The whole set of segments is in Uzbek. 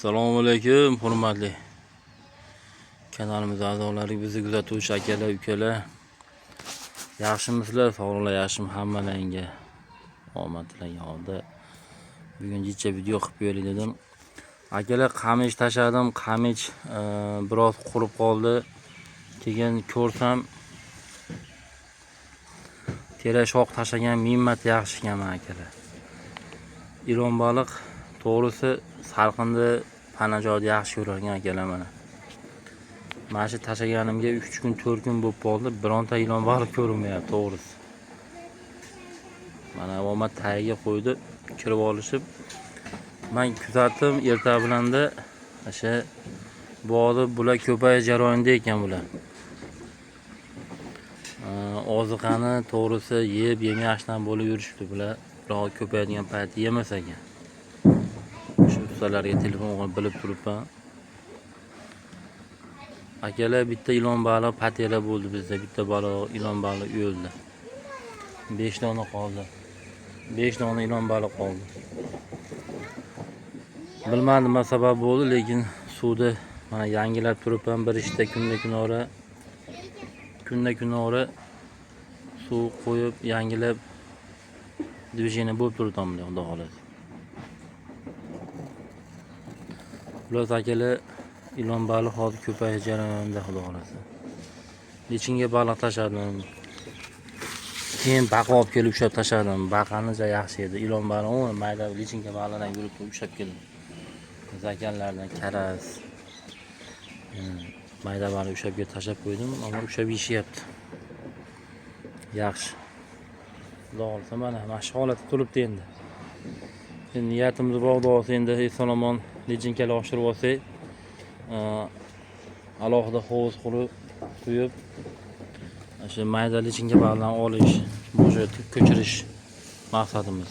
Assalomu alaykum, hurmatli kanalimiz a'zolari, bizni kuzatuvchi akalar, ukalar. Yaxshimisizlar? Sog'liklar yaxshimi hammalaringga? Omad tilagan holda bugun jicha video qilib qo'yaylik dedim. Akalar, qamich tashladim, qamich biroz qurib qoldi. Keyin ko'rsam tera shox tashlagan ming marta yaxshi ekanman akalar. Ilon baliq to'g'risi salqinda pana joyda yaxshi ko'rarkan akalar mana. Mana shu tashlaganimga 3 kun, 4 kun bo'lib qoldi. Bironta ilon baliq ko'rinmayapti to'g'risi. Mana omad tagiga qo'ydi, kirib olishib. Men kuzatdim erta bilanda o'sha bog'da bular ko'payish jarayonida ekan bular. Oziqani to'g'risi yeb yemayashdan bo'lib yurishibdi bular. Biroq ko'payadigan payti yemas ekan. Shu ustalarga telefon qilib bilib turibman. Akalar, bitta ilon baliq patela bo'ldi bizda. Bitta baliq, ilon baliq o'ldi. 5 dona qoldi. 5 dona ilon baliq qoldi. Bilmadim nima sabab bo'ldi, lekin suvda mana yangilab turibman bir ishda kunda kunora suv qo'yib yangilab движение bo'lib turdi bunday, xudo xohlasa. Xullas akalar, ilon baliq hozir ko'payish jarayonida, xudo xohlasa. Lichinga baliq tashladim. Keyin baqa olib kelib ushlab tashladim. Baqani juda yaxshi edi. Ilon baliq mayda lichinga baliqdan yurib ushlab keldim. Zakanlardan karas, mayda baliq ushlab kelib tashlab qo'ydim, ammo ushlab yeyishyapti. Yaxshi. Xudo xohlasa mana shu holatda turibdi endi. Endi niyatimiz bor, xudo xohlasa endi eson omon lichinkalar oshirib olsak, alohida hovuz qurib qo'yib, o'sha mayda lichinka baliqlarni olish, bo'shatib ko'chirish maqsadimiz.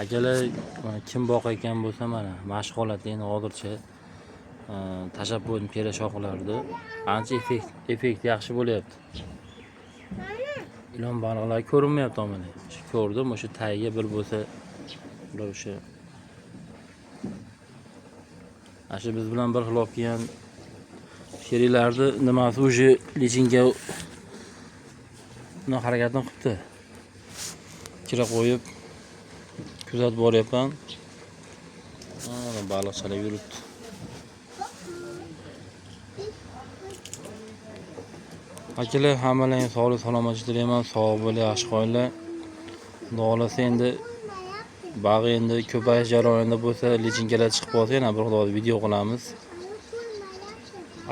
Akalar, kim boqayotgan bo'lsa, mana shu holatda endi hozircha tashlab qo'ydim tera shoxlarni. Ancha effekt yaxshi bo'lyapti. Ilon baliqlar ko'rinmayapti mana. Shu ko'rdim, o'sha tagiga bir bo'lsa, ular o'sha ana shu biz bilan bir xil olib kelgan sheriklarni nimasi o'sha lichinka harakatini qilibdi. Kira qo'yib kuzatib boryapman. Mana baliqchalar yuribdi. Akalar, hammalaring sog'lik salomatlik tilayman. Sog' bo'linglar, yaxshi qolinglar. Xudo xohlasa endi bag'i endi ko'payish jarayonida bo'lsa, lichinkalar chiqib qolsa yana bir xudo video qilamiz.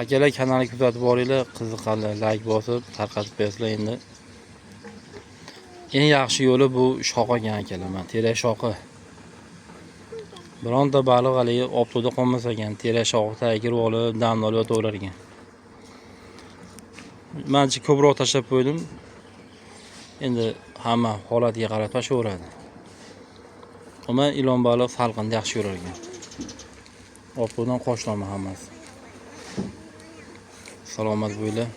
Akalar, kanalni kuzatib boringlar, qiziqarli like bosib tarqatib qo'yasizlar endi. Eng yaxshi yo'li bu shox ekan akalar, mana terak shoxi. Bironta baliq haligi obto'da qolmas ekan, terak shoxi tagiga kirib olib, damni olib yotaverar ekan. Mancha ko'proq tashlab qo'ydim. Endi hamma holatiga qarab tashlayveradi. Ammo ilon baliq salqinda yaxshi ko'rar ekan. Obto'dan qochlanma hammasi. Salomat bo'linglar.